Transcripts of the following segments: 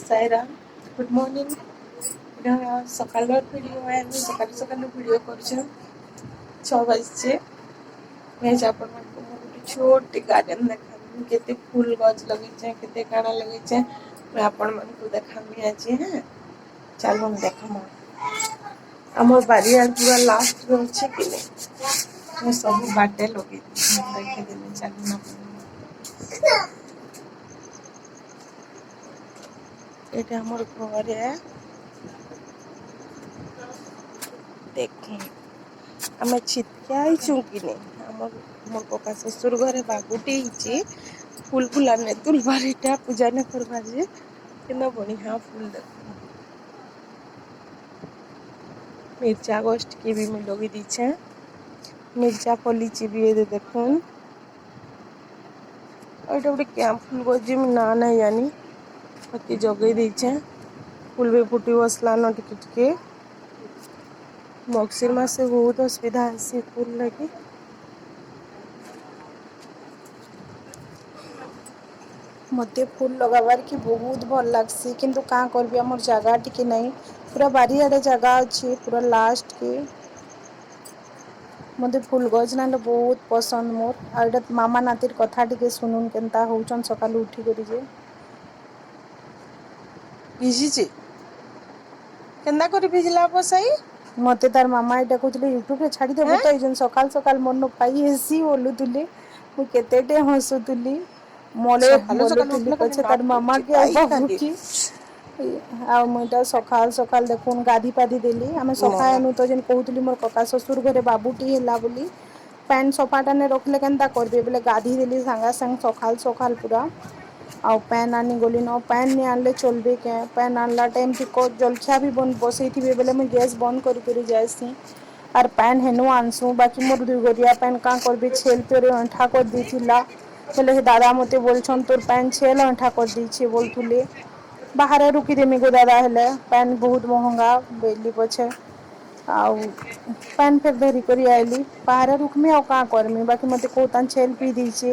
Sai Ram, good morning. ଏଇଟା ସକାଳର video. ଆମେ ସକାଳୁ ସକାଳୁ ଭିଡ଼ିଓ କରୁଛେ। 6 ବାଜିছে। ଆଜି ଆପଣମାନଙ୍କୁ ମୁଁ ଗୋଟେ ଛୋଟ ଗାର୍ଡେନ ଦେଖାମି। ମୁଁ କେତେ ଫୁଲ ଗଛ ଲଗେଇଛେ, କେତେ କାଣା ଲଗେଇଛେ, ମୁଇଁ ଆପଣମାନଙ୍କୁ ଦେଖାମି ଆଜି। ହଁ, ଚାଲୁନ୍ ଦେଖମା। ଆମର ବାରିଆଡ଼ ପୁରା ଲାଷ୍ଟରେ ଅଛି କି ନାଇଁ, ମୁଁ ସବୁ ବାଟେ ଲଗେଇ ଦେଖିଦେମି। ଚାଲୁନ୍ ଆପଣମାନଙ୍କୁ। ଏଇଟା ଆମର ଘରେ ଦେଖୁନ୍। ଆମେ ଛିଟକା ହେଇଛୁଁ କି ନାଇଁ। ଆମର ମୋର କକା ଶ୍ୱଶୁର ଘରେ ବାବୁଟେ ହେଇଛି। ଫୁଲ ଫୁଲା ନେ ତୁଲବାର, ଏଇଟା ପୂଜା ନେ କରବାର ଯେ କେନ୍ତା ବଢିଆ ଫୁଲ ଦେଖୁନ୍। ମିର୍ଚା ଗଛ ଟିକେ ବି ମୁଇଁ ଲଗେଇ ଦେଇଛେଁ। ମିର୍ଚା ଫଲିଛି ବି ଏବେ, ଦେଖୁନ୍। ଆଉ ଏଇଟା ଗୋଟେ କ୍ୟାମ୍ପ ଫୁଲ ଗଛ ଯେ ମୁଇଁ ନାଁ ନାଇଁ ଜାନି, ବାକି ଜଗେଇ ଦେଇଛେଁ। ଫୁଲ ବି ଫୁଟି ବସଲାନ ଟିକେ ଟିକେ। ମଗଶିର ମାସେ ବହୁତ ଅସୁବିଧା ହେସି ଫୁଲ ଲାଗି। ମୋତେ ଫୁଲ ଲଗାବାର କି ବହୁତ ଭଲ ଲାଗ୍ସି, କିନ୍ତୁ କାଁ କରବି, ଆମର ଜାଗା ଟିକେ ନାଇଁ। ପୁରା ବାରିଆଡ଼େ ଜାଗା ଅଛି, ପୁରା ଲାଷ୍ଟ କି। ମୋତେ ଫୁଲ ଗଛ ନାହେଲେ ବହୁତ ପସନ୍ଦ ମୋର। ଆଉ ଏଇଟା ମାମା ନାତିର କଥା ଟିକେ ଶୁନୁନ୍, କେନ୍ତା ହଉଛନ୍ ସକାଳୁ ଉଠିକରି ଯେ। ଭିଜିଛି, କେନ୍ତା କରି ଭିଜିଲା ବସାଇ? ମତେ ତାର ମାମା ଏଇଟା କହୁଥିଲେ, ୟୁଟ୍ୟୁବରେ ଛାଡ଼ିଦେବୁ ତ, ଏଇ ଯେନ୍ ସକାଳ ସକାଳ ମନ ପାଇ ହେସି ବୋଲୁଥିଲେ। ମୁଁ କେତେଟେ ହସୁଥିଲି ମଲେ ସକାଳୁ ସକାଳୁ ବୋଲୁଥିଲି ଉଠିଲେ ଖାଲି ପଛେ ତାର ନାଟ ମାମା କରୁଛି କି ଆଉ ପାଇ ବାବୁ ଖାଲି। କି। ଆଉ ମୁଁ ଏଇଟା ସକାଳ ସକାଳ ଦେଖୁନ୍ ଗାଧି ପାଧି ଦେଲି। ଆମେ ସଫା ମଲା। ହେନୁ ତ, ଯେନ୍ କହୁଥିଲି ମୋର କକା ଶ୍ୱଶୁର ଘରେ ବାବୁଟି ହେଲା ବୋଲି, ପ୍ୟାଣ୍ଟ ସଫାଟା ନେ ରଖିଲେ କେନ୍ତା କରିବେ ବୋଲେ ଗାଧି ଦେଲି ସାଙ୍ଗେ ସାଙ୍ଗେ ସକାଳ ସକାଳ ପୁରା। ଆଉ ପ୍ୟାନ୍ ଆନି ଗଲି ନ, ପ୍ୟାନ୍ ନି ଆଣିଲେ ଚଲବେ କେଁ? ପ୍ୟାନ୍ ଆଣିଲା ଟାଇମ୍ ଜଲଖିଆ ବି ବସେଇଥିବେ ବେଲେ ମୁଇଁ ଗ୍ୟାସ୍ ବନ୍ଦ କରି କରି ଯାଏସି ଆର୍ ପ୍ୟାନ୍ ହେନୁ ଆନସୁଁ। ବାକି ମୋର ଦୁଇ ଗରିଆ ପ୍ୟାନ୍ କାଁ କରବି, ଛେଲ୍ ପେରେ ଅଇଁଠା କରିଦେଇଥିଲା ବେଲେ ହେ ଦାଦା ମତେ ବୋଲଛନ୍, ତୋର ପ୍ୟାନ୍ ଛେଲ୍ ଅଇଁଠା କରିଦେଇଛେ ବୋଲୁଥିଲେ। ବାହାରେ ରୁକିଦେମି ଗୋ ଦାଦା, ହେଲେ ପ୍ୟାନ୍ ବହୁତ ମହଙ୍ଗା ବୋଇଲି ପଛେ। ଆଉ ପ୍ୟାନ୍ ଫେର୍ ଧରି କରି ଆଇଲି। ବାହାରେ ରୁକମି ଆଉ କାଁ କରମି? ବାକି ମତେ କହୁତାନ୍ ଛେଲ୍ ପିଇ ଦେଇଛେ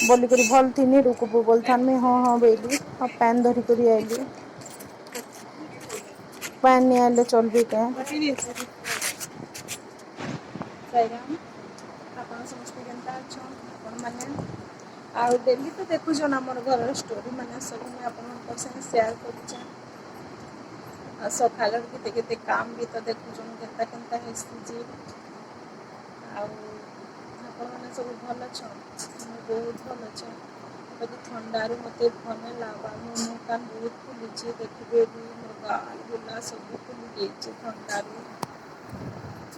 ବୋଲିକରି, ଭଲ ଥିନି ରୁକବୁ ବୋଲଥାନ୍। ମୁଇଁ ହଁ ହଁ ବୋଇଲି ଆଉ ପ୍ୟାନ୍ ଧରି କରି ଆଇଲି। ପ୍ୟାନ୍ ନି ଆଣିଲେ ଚଲବି କେଁ? ସାଇରାମ। ଆପଣ ସମସ୍ତେ କେନ୍ତା ଅଛନ୍ ଆପଣମାନେ? ଆଉ ଡେଲି ତ ଦେଖୁଛନ୍ ଆମର ଘରର ଷ୍ଟୋରି ମାନେ ସବୁ ମୁଇଁ ଆପଣମାନଙ୍କ ସାଙ୍ଗେ ସେୟାର କରୁଛେଁ। ଆଉ ସକାଳର କେତେ କେତେ କାମ ବି ତ ଦେଖୁଛନ୍, କେନ୍ତା କେନ୍ତା ହେସି ଯେ। ଆଉ ଆପଣମାନେ ସବୁ ଭଲ ଅଛନ୍? ମୁଁ ବହୁତ ଭଲ ଅଛେଁ। ବାକି ଥଣ୍ଡାରୁ ମୋତେ ଭଲ ନାଇଁ ଲାଗ୍ବା। ମୋ ମୁହଁ କାନ ବହୁତ ଫୁଲିଛେ, ଦେଖିବେ ବି। ମୋର ଗାଲ ଗୁଲା ସବୁ ଫୁଲି ଯାଇଛି ଥଣ୍ଡାରୁ।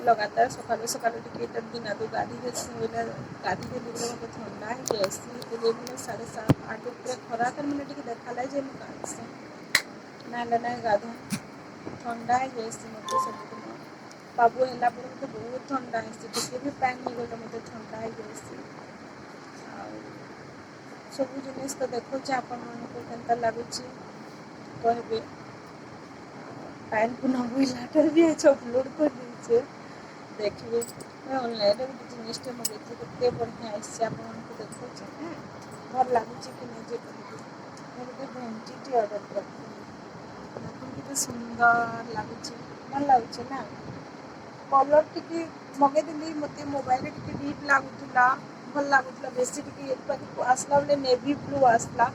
ଲଗାତାର ସକାଳୁ ସକାଳୁ ଟିକେ ଏଇଟା ଦିନାଦୁ ଗାଧି ଦେସି ବୋଇଲେ, ଗାଧି ଦେଲି ବେଲେ ମୋତେ ଥଣ୍ଡା ହେଇଯାଏସି। ସେଥିଲାଗି ବେଲେ 7:30 8 ଉପରେ ଖରା ତାର ମାନେ ଟିକେ ଦେଖାଲା ଯେ ମୁଁ ଗାଧସି, ନାହେଲେ ନାଇଁ ଗାଧେ। ଥଣ୍ଡା ହେଇଯାଏସି ମୋତେ ସବୁଦିନ। ବାବୁ ହେଲା ପରେ ମୋତେ ବହୁତ ଥଣ୍ଡା ହେସି। ଟିକେ ବି ପାନି ହେଇଗଲେ ମୋତେ ଥଣ୍ଡା ହେଇଯାଏସି। ଆଉ ସବୁ ଜିନିଷ ତ ଦେଖୁଛେ, ଆପଣମାନଙ୍କୁ କେନ୍ତା ଲାଗୁଛି କହିବେ। ପାନ୍ ପୁନା ବୋଇଲାଟା ବି ଆଜି ଅପଲୋଡ଼ କରିଦେଇଛେ, ଦେଖିବେ। ମୁଇଁ ଅନଲାଇନରେ ଗୋଟେ ଜିନିଷଟେ ମଗେଇଥିଲି, କେତେ ବଢ଼ିଆ ଆସିଛି, ଆପଣମାନଙ୍କୁ ଦେଖୁଛେ। ହେଁ, ଭଲ ଲାଗୁଛି କି ନାଇଁ ଯେ କହିବେ। ମୁଁ ଗୋଟେ ଭେଣ୍ଟିଟି ଅର୍ଡ଼ର କରିଥିଲି। ଦେଖୁନ୍ କେତେ ସୁନ୍ଦର ଲାଗୁଛି। ଭଲ ଲାଗୁଛି ନା? କଲର୍ ଟିକେ ମଗେଇଥିଲି, ମୋତେ ମୋବାଇଲରେ ଟିକେ ଡିପ୍ ଲାଗୁଥିଲା, ଭଲ ଲାଗୁଥିଲା ବେଶୀ ଟିକେ। ବାକି ଆସିଲା ବେଲେ ନେଭି ବ୍ଲୁ ଆସିଲା।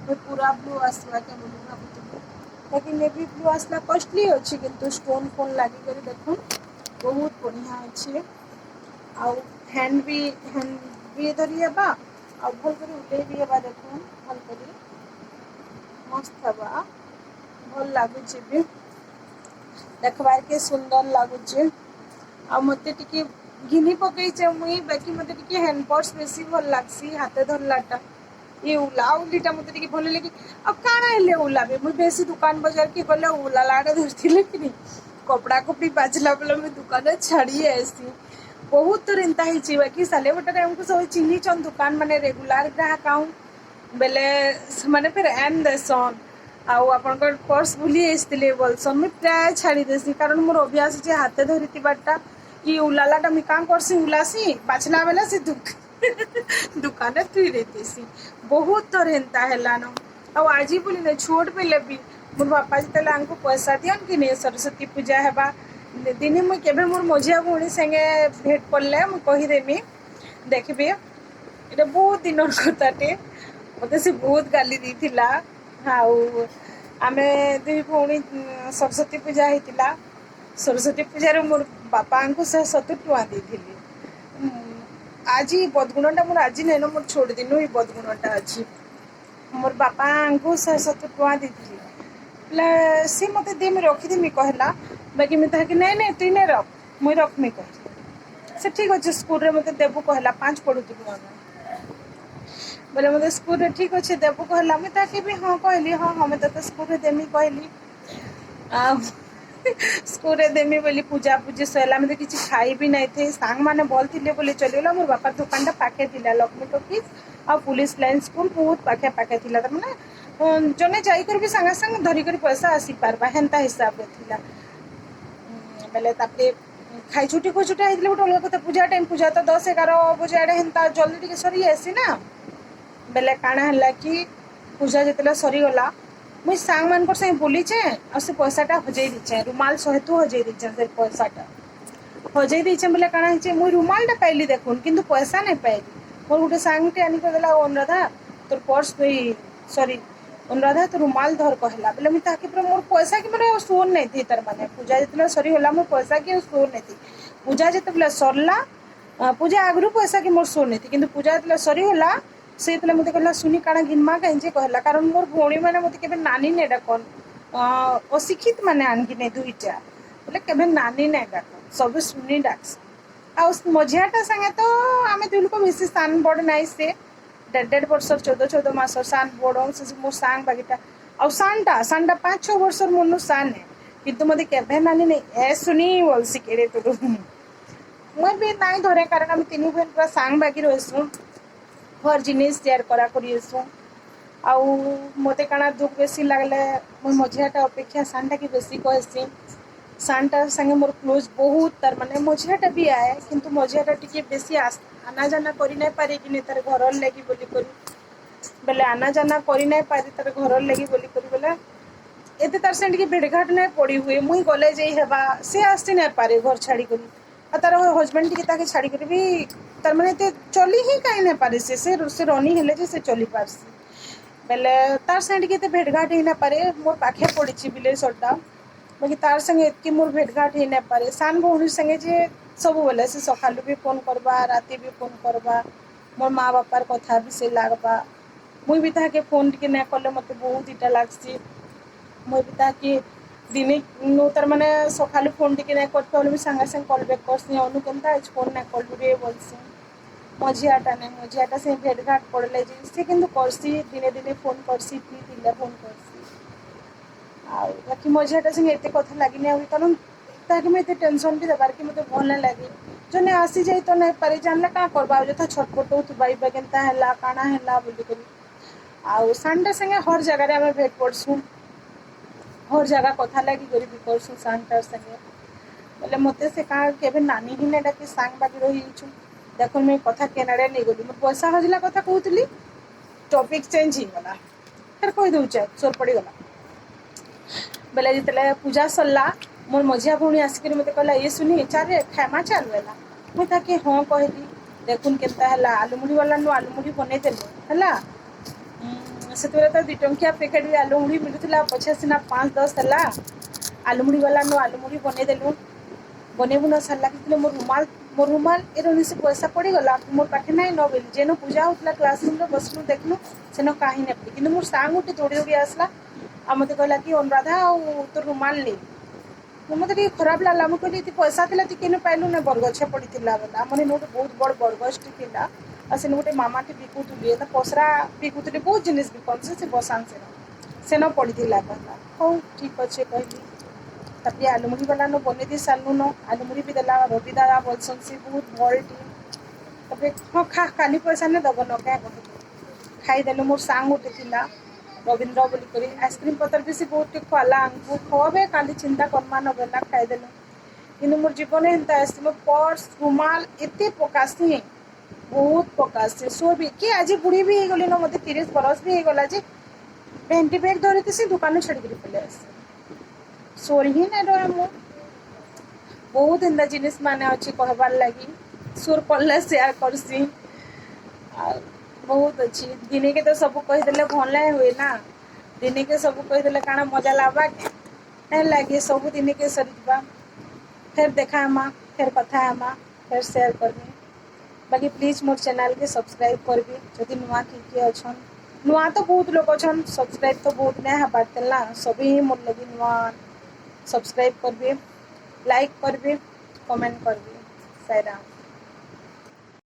ମୁଇଁ ପୁରା ବ୍ଲୁ ଆସିବା କେ ବୋଲି ଭାବୁଥିଲି, ବାକି ନେଭି ବ୍ଲୁ ଆସିଲା। କଷ୍ଟଲି ଅଛି କିନ୍ତୁ ଷ୍ଟୋନ୍ ଫୋନ୍ ଲାଗିକରି ଦେଖୁନ୍ ବହୁତ ବଢ଼ିଆ ଅଛି। ଆଉ ହ୍ୟାଣ୍ଡ ବି ଧରି ହେବା ଆଉ ଭଲ କରି ଉଲେଇ ବି ହେବା। ଦେଖୁନ୍, ଭଲ କରି ମସ୍ତ ହେବା। ଭଲ ଲାଗୁଛି ବି, ଦେଖବାର୍ କେ ସୁନ୍ଦର ଲାଗୁଛି। ଆଉ ମତେ ଟିକେ ଘିନି ପକେଇଛେ ମୁଇଁ। ବାକି ମତେ ଟିକେ ହ୍ୟାଣ୍ଡ ପର୍ସ ବେଶୀ ଭଲ ଲାଗ୍ସି, ହାତେ ଧରଲାଟା। ଇ ଉଲା ଉଲିଟା ମତେ ଟିକେ ଭଲ ଲାଗେ। ଆଉ କାଣା ହେଲେ ଉଲାବେ? ମୁଇଁ ବେଶୀ ଦୁକାନ ବଜାର କି ଗଲେ ଉଲାଲାଟା ଧରିଥିଲେ କି ନି, କପଡ଼ା କପଡ଼ି ବାଛିଲା ବେଲେ ମୁଇଁ ଦୁକାନରେ ଛାଡ଼ି ଆଏସି। ବହୁତ ଥର ଏନ୍ତା ହେଇଛି। ବାକି ସାଲେଭଟାରେ ଆମକୁ ସବୁ ଚିହ୍ନିଛନ୍ ଦୁକାନ ମାନେ, ରେଗୁଲାର ଗ୍ରାହକ ଆଉଁ ବେଲେ ସେମାନେ ଫେର୍ ଆନ୍ ଦେସନ୍। ଆଉ ଆପଣଙ୍କର ପର୍ସ ଭୁଲି ଆସିଥିଲେ ବୋଲସନ୍। ମୁଇଁ ପ୍ରାୟ ଛାଡ଼ି ଦେସି, କାରଣ ମୋର ଅଭ୍ୟାସ ଅଛି ହାତେ ଧରିଥିବାରଟା। ଇ ଉଲାଲାଟା ମୁଇଁ କାଁ କରସି, ଉଲାସି, ବାଛଲା ବେଲେ ସେ ଦୁକାନରେ ଥୁଇ ଦେଇଥିସି। ବହୁତ ଥର ଏନ୍ତା ହେଲାନ। ଆଉ ଆଜି ବୋଲି ନାଇଁ, ଛୋଟ ବେଲେ ବି ମୋର୍ ବାପା ଯେତେବେଲେ ଆମକୁ ପଇସା ଦିଅନ୍ କି ନାଇଁ, ସରସ୍ୱତୀ ପୂଜା ହେବା ଦିନେ ମୁଇଁ କେବେ ମୋର୍ ମଝିଆ ଭଉଣୀ ସାଙ୍ଗେ ଭେଟ ପଡ଼ିଲେ ମୁଇଁ କହିଦେମି, ଦେଖିବେ। ଏଇଟା ବହୁତ ଦିନର କଥାଟେ। ମତେ ସେ ବହୁତ ଗାଲି ଦେଇଥିଲା। ଆଉ ଆମେ ଦୁଇ ଭଉଣୀ, ସରସ୍ୱତୀ ପୂଜା ହେଇଥିଲା, ସରସ୍ୱତୀ ପୂଜାରେ ମୋର୍ ବାପାଙ୍କୁ 170 ଟଙ୍କା ଦେଇଥିଲି। ଆଜି ବଦଗୁଣଟା ମୋର ଆଜି ନାଇଁନ, ମୋର ଛୋଟ ଦିନୁ ଏଇ ବଦଗୁଣଟା ଅଛି। ମୋର୍ ବାପାଙ୍କୁ 170 ଟଙ୍କା ଦେଇଥିଲି ବୋଲେ ସେ ମତେ ଦେ, ମୁଇଁ ରଖିଦେମି କହିଲା। ବାକି ମୁଇଁ ତାହାକେ ନାଇଁ ନାଇଁ, ତୁଇ ନାଇଁ ରଖ, ମୁଇଁ ରଖ୍ମି କହିଲି। ସେ ଠିକ୍ ଅଛି, ସ୍କୁଲରେ ମତେ ଦେବୁ କହିଲା। 5 ପଢୁଥିଲୁ ଆମେ। ବୋଲେ ମତେ ସ୍କୁଲରେ ଠିକ୍ ଅଛି ଦେବୁ କହିଲା। ମୁଇଁ ତାକେ ବି ହଁ କହିଲି, ହଁ ହଁ, ମୁଇଁ ତତେ ସ୍କୁଲରେ ଦେମି କହିଲି। ଆଉ ସ୍କୁଲରେ ଦେମି ବୋଲି ପୂଜା ପୂଜି ସରିଲା, ଆମେ ତ କିଛି ଖାଇ ବି ନାଇଁ ଥାଇ। ସାଙ୍ଗମାନେ ଭଲ ଥିଲେ ବୋଲି ଚଲିଗଲା। ମୋର ବାପାର ଦୋକାନଟା ପାଖେ ଥିଲା, ଲକ୍ଷ୍ମୀ ଟକିଜ୍ ଆଉ ପୁଲିସ ଲାଇନ୍ ସ୍କୁଲ ବହୁତ ପାଖେ ପାଖେ ଥିଲା। ତାର ମାନେ ଜଣେ ଯାଇକରି ବି ସାଙ୍ଗେ ସାଙ୍ଗେ ଧରିକରି ପଇସା ଆସି ପାରବା, ହେନ୍ତା ହିସାବରେ ଥିଲା। ବେଲେ ତାପରେ ଖାଇ ଛୁଟି ଖୁଛୁଟା ହେଇଥିଲେ ଗୋଟେ ଅଲଗା କଥା। ପୂଜା ଟାଇମ୍, ପୂଜା ତ 10-11 ବଜେ ଆଡ଼େ ହେନ୍ତା ଜଲ୍ଦି ଟିକେ ସରି ଯାଏସି ନା। ବେଲେ କାଣା ହେଲା କି ପୂଜା ଯେତେବେଳେ ସରିଗଲା, ମୁଇଁ ସାଙ୍ଗମାନଙ୍କର ସାଙ୍ଗେ ବୁଲିଛେଁ ଆଉ ସେ ପଇସାଟା ହଜେଇ ଦେଇଛେଁ। ରୁମାଲ ସହିତ ହଜେଇ ଦେଇଛେଁ। ସେ ପଇସାଟା ହଜେଇ ଦେଇଛେଁ ବେଲେ କାଣା ହେଇଛେ, ମୁଇଁ ରୁମାଲଟା ପାଇଲି ଦେଖୁନ୍, କିନ୍ତୁ ପଇସା ନାଇଁ ପାଇଲି। ମୋର ଗୋଟେ ସାଙ୍ଗଟେ ଆନିକରି ଦେଲା। "ଅନୁରାଧା, ତୋର ପର୍ସ, ସରି, ଅନୁରାଧା, ତୋର ରୁମାଲ ଧର" କହିଲା। ବେଲେ ମୁଇଁ ତାହାକେ ପୁରା ମୋର ପଇସା କି ମୋର ସୋନ୍ ନାଇଁ ଥି। ତାର ମାନେ ପୂଜା ଯେତେବେଳେ ସରିଗଲା, ମୋର ପଇସା କି ଆଉ ସୋନ୍ ନାଇଁ ଥି। ପୂଜା ଯେତେବେଳେ ସରିଲା, ପୂଜା ଆଗରୁ ପଇସା କି ମୋର ସୋନ୍ ନାଇଁ ଥି, କିନ୍ତୁ ପୂଜା ଯେତେବେଳେ ସରିଗଲା, ସେ ଯେତେବେଳେ ମତେ କହିଲା, "ସୁନି, କାଣା ଘିନ୍ମା କାଇଁ ଯେ?" କହିଲା। କାରଣ ମୋର ଭଉଣୀ ମାନେ ମତେ କେବେ ନାନୀ ନାଇଁ ଡାକନ୍। ଅଶିକ୍ଷିତ ମାନେ ଆଣିକି ନାଇଁ ଦୁଇଟା ବୋଲେ କେବେ ନାନୀ ନାଇଁ ଡାକନ୍, ସବୁ ସୁନି ଡାକସନ୍। ଆଉ ମଝିଆଟା ସାଙ୍ଗେ ତ ଆମେ ଦୁଇ ଲୋକ ବେଶୀ ସାନ ବଡ଼ ନାଇଁ। ସେ ଦେଢ଼ ଦେଢ଼ ବର୍ଷର, 14-14 ମାସର ସାନ ବଡ଼। ସେ ମୋର ସାଙ୍ଗ ବାଗିଟା। ଆଉ ସାନଟା 5-6 ବର୍ଷର ମୋରନୁ ସାନ ହେ, କିନ୍ତୁ ମତେ କେବେ ନାନୀ ନାଇଁ, "ଏ ସୁନି" ବୋଲସି କେଡ଼େ ଟୁଡୁ। ମୁଇଁ ବି ନାଇଁ ଧରେ, କାରଣ ଆମେ ତିନି ଭଉଣୀ ପୁରା ସାଙ୍ଗ ବାଗି ରହିସୁଁ, ହର ଜିନିଷ ସେୟାର କରା କରି ହେସୁଁ। ଆଉ ମତେ କାଣା ଦୁଃଖ ବେଶୀ ଲାଗଲେ ମୁଇଁ ମଝିଆଟା ଅପେକ୍ଷା ସାନଟାକେ ବେଶୀ କହେସି। ସାନଟା ସାଙ୍ଗେ ମୋର କ୍ଲୋଜ୍ ବହୁତ। ତାର ମାନେ ମଝିଆଟା ବି ଆଏ, କିନ୍ତୁ ମଝିଆଟା ଟିକେ ବେଶୀ ଆନା ଜାନା କରି ନାଇଁ ପାରେ କି ନାଇଁ ତାର ଘରର ଲାଗି ବୋଲି କରି ବେଲେ, ଆନା ଜାନା କରି ନାଇଁ ପାରେ ତାର ଘରର ଲାଗି ବୋଲି କରି ବେଲେ ଏତେ ତାର ସାଙ୍ଗେ ଟିକେ ଭେଟଘାଟ ନାଇଁ ପଡ଼ି ହୁଏ। ମୁଇଁ ଗଲେ ଯାଇ ହେବା, ସେ ଆସି ନାଇଁ ପାରେ ଘର ଛାଡ଼ି କରି। ଆଉ ତାର ହଜବେଣ୍ଡ ଟିକେ ତାକେ ଛାଡ଼ି କରି ବି ତାର ମାନେ ଏତେ ଚଲି ହିଁ କାହିଁ ନାଇଁ ପାରେ। ସେ ରନି ହେଲେ ଯେ ସେ ଚଲି ପାରସି। ବେଲେ ତାର ସାଙ୍ଗେ ଟିକେ ଏତେ ଭେଟଘାଟ ହେଇ ନାଇଁ ପାରେ। ମୋର୍ ପାଖେ ପଡ଼ିଛି ବିଲେଶ୍ୱରଟା, ବାକି ତାର ସାଙ୍ଗେ ଏତ୍କି ମୋର୍ ଭେଟଘାଟ ହେଇ ନାଇଁ ପାରେ। ସାନ ଭଉଣୀ ସାଙ୍ଗେ ଯେ ସବୁବେଲେ, ସେ ସକାଳୁ ବି ଫୋନ୍ କରବା, ରାତି ବି ଫୋନ୍ କରବା, ମୋର୍ ମା ବାପାର କଥା ବି ସେ ଲାଗବା। ମୁଇଁ ବି ତାହାକେ ଫୋନ୍ ଟିକେ ନାଇଁ କଲେ ମତେ ବହୁତ ଇଟା ଲାଗ୍ସି। ମୁଇଁ ବି ତାହାକେ ଦିନେ ନୁ ତାର ମାନେ ସକାଳୁ ଫୋନ୍ ଟିକେ ନାଇଁ କରିପାରିଲେ ବି ସାଙ୍ଗେ ସାଙ୍ଗେ କଲ୍ ବ୍ୟାକ୍ କରସି, "ଅନୁ, କେନ୍ତା ଅଛୁ? ଫୋନ୍ ନାଇଁ କଲୁ ରେ" ବୋଲସି। ମଝିଆଟା ନାଇଁ, ମଝିଆଟା ସେ ଭେଟଘାଟ ପଡ଼ଲେ ଯେ ସେ କିନ୍ତୁ କରସି, ଦିନେ ଦିନେ ଫୋନ୍ କରସି, ଫ୍ରି ଥିଲେ ଫୋନ୍ କରସି। ଆଉ ବାକି ମଝିଆଟା ସାଙ୍ଗେ ଏତେ କଥା ଲାଗିନି ଆଉ, କାରଣ ତାହାକେ ମୁଇଁ ଏତେ ଟେନସନ୍ ବି ଦେବାର କି ମତେ ଭଲ ନାଇଁ ଲାଗେ। ଜନେ ଆସି ଯାଇ ତ ନାଇଁ ପାରେ, ଜାଣିଲେ କାଁ କରବା, ଆଉ ଯଥା ଛଟପଟ ହଉଥିବା, ଇବା କେନ୍ତା ହେଲା, କାଣା ହେଲା ବୋଲିକରି। ଆଉ ସାନଟା ସାଙ୍ଗେ ହର ଜାଗାରେ ଆମେ ଭେଟ ପଡ଼ସୁଁ, ହର ଜାଗା କଥା ଲାଗି କରି ବି କରସୁଁ ସାନଟା ସାଙ୍ଗେ। ବୋଲେ ମତେ ସେ କାଁ କେବେ ନାନୀ ହିଁ ନାଇଁ ଡାକି, ସାଙ୍ଗ ବାଗି ରହିଯାଇଛୁ। ଦେଖୁନ୍, ମୁଇଁ କଥା କେନାଡ଼େ ନେଇଗଲି। ମୋର ପଇସା ହଜିଲା କଥା କହୁଥିଲି, ଟପିକ୍ ଚେଞ୍ଜ ହେଇଗଲା। ଫେର୍ କହିଦଉଛେ, ସୋର ପଡ଼ିଗଲା। ବେଲେ ଯେତେବେଳେ ପୂଜା ସରିଲା, ମୋର ମଝିଆ ଭଉଣୀ ଆସିକରି ମତେ କହିଲା, "ଏ ସୁନି, ଚାଲ ଖାଇମା ଚାଲ" ବେଲା। ମୁଇଁ ତାକେ ହଁ କହିଲି। ଦେଖୁନ୍ କେନ୍ତା ହେଲା, ଆଲୁ ମୁଢ଼ି ବାଲା ନୁ ଆଲୁ ମୁଢ଼ି ବନେଇଦେଲୁ ହେଲା। ସେତେବେଳେ ତ 2 ଟଙ୍କିଆ ପ୍ୟାକେଟ୍ ବି ଆଲୁ ମୁଢ଼ି ମିଳୁଥିଲା, ପଛେ ସିନା 5-10 ହେଲା। ଆଲୁ ମୁଢ଼ି ବାଲା ନୁ ଆଲୁ ମୁଢ଼ି ବନେଇଦେଲୁ। ବନେଇ ବୁନା ସାରିଲା କି ମୋର ରୁମାଲ ଏ ସେ ପଇସା ପଡ଼ିଗଲା, ମୋର ପାଖେ ନାଇଁ ନ ବୋଲି ଯେନ ପୂଜା ହଉଥିଲା କ୍ଲାସ ରୁମ୍ରେ ବସିଲୁ, ଦେଖିଲୁ, ସେନ କାହିଁ ନାଇଁ ପଡ଼ି। କିନ୍ତୁ ମୋର ସାଙ୍ଗ ଗୋଟେ ଦୌଡ଼ି ଦୌଡ଼ି ଆସିଲା ଆଉ ମତେ କହିଲା କି, "ଅନୁରାଧା, ଆଉ ତୋର ରୁମାଲ ନେ।" ମୁଁ ମତେ ଟିକେ ଖରାପ ଲାଗଲା। ମୁଁ କହିଲି, "ଏତେ ପଇସା ଥିଲା, ତୁଇ କେନୁ ପାଇଲୁ?" "ନା, ବରଗଛ ପଡ଼ିଥିଲା" ବୋଲା। ଆମର ଏନେ ଗୋଟେ ବହୁତ ବଡ଼ ବରଗଛଟେ ଥିଲା ଆଉ ସେନ ଗୋଟେ ମାମାଟେ ବିକୁଥିଲେ, ତା ପସରା ବିକୁଥିଲେ, ବହୁତ ଜିନିଷ ବିକନ୍ ସେ ବସାନ୍ ସେନ, ସେନ ପଡ଼ିଥିଲା କହିଲା। ହଉ, ଠିକ୍ ଅଛେ କହିଲି। ତାପରେ ଆଲୁ ମୁଢ଼ି ବାଲା ନୁ ବନେଇ ଦେଇ ସାରିଲୁ ନ, ଆଲୁ ମୁଢ଼ି ବି ଦେଲା। ରବି ଦାଦା ବୋଲସନ୍, ସେ ବହୁତ ଭଲଟି। ତାପରେ ହଁ, ଖା, କାଲି ପଇସା ନାଇଁ ଦବ ନ କାଁ କହିଲି। ଖାଇଦେଲୁ। ମୋର ସାଙ୍ଗ ଗୋଟେ ଥିଲା ରବୀନ୍ଦ୍ର ବୋଲିକରି, ଆଇସ୍କ୍ରିମ୍ ପତ୍ର ବି ସେ ବହୁତ ଟିକେ ଖୁଆଲା ଆମକୁ। ଖୁଆବେ, କାଲି ଚିନ୍ତା କର୍ମା ନ ବେଲା ଖାଇଦେଲୁ। କିନ୍ତୁ ମୋର ଜୀବନ ଏନ୍ତା ଆସି ମୋ ପର୍ସ, ରୁମାଲ ଏତେ ପକାସି, ବହୁତ ପକାସି। ସୋ ବି କି ଆଜି ବୁଢ଼ୀ ବି ହେଇଗଲି ନ, ମତେ 30 ବରଷ ବି ହେଇଗଲା ଯେ ଭେନିଟି ବ୍ୟାଗ୍ ଧରିଥିସି, ଦୋକାନ ଛାଡ଼ିକିରି ପଳେଇ ଆସେ। ସୋର ହିଁ ନାଇଁ ରହେ ମୁଁ। ବହୁତ ଏନ୍ତା ଜିନିଷ ମାନେ ଅଛି କହିବାର୍ ଲାଗି, ସୁର ପଡ଼ିଲେ ସେୟାର କରସି। ଆଉ ବହୁତ ଅଛି। ଦିନେକେ ତ ସବୁ କହିଦେଲେ ଭଲ ନାଇଁ ହୁଏ ନା। ଦିନେକେ ସବୁ କହିଦେଲେ କାଣା ମଜା ଲାଗ୍ବା କି? ଲାଗି ସବୁ ଦିନେକେ ସରିଯିବା। ଫେର୍ ଦେଖା ହେମା, ଫେର୍ କଥା ହେମା, ଫେର୍ ସେୟାର କରମି। ବାକି ପ୍ଲିଜ୍ ମୋର୍ ଚ୍ୟାନେଲ୍କେ ସବସ୍କ୍ରାଇବ୍ କରିବେ ଯଦି ନୂଆ କିଏ କିଏ ଅଛନ୍। ନୂଆ ତ ବହୁତ ଲୋକ ଅଛନ୍, ସବସ୍କ୍ରାଇବ୍ ତ ବହୁତ ନାଇଁ ହେବାର୍ ନା। ସଭି ହିଁ ମୋର୍ ଲାଗି ନୂଆ। ସବସ୍କ୍ରାଇବ୍ କରିବେ, ଲାଇକ୍ କରିବେ, କମେଣ୍ଟ କରିବେ। ସାଇରାମ।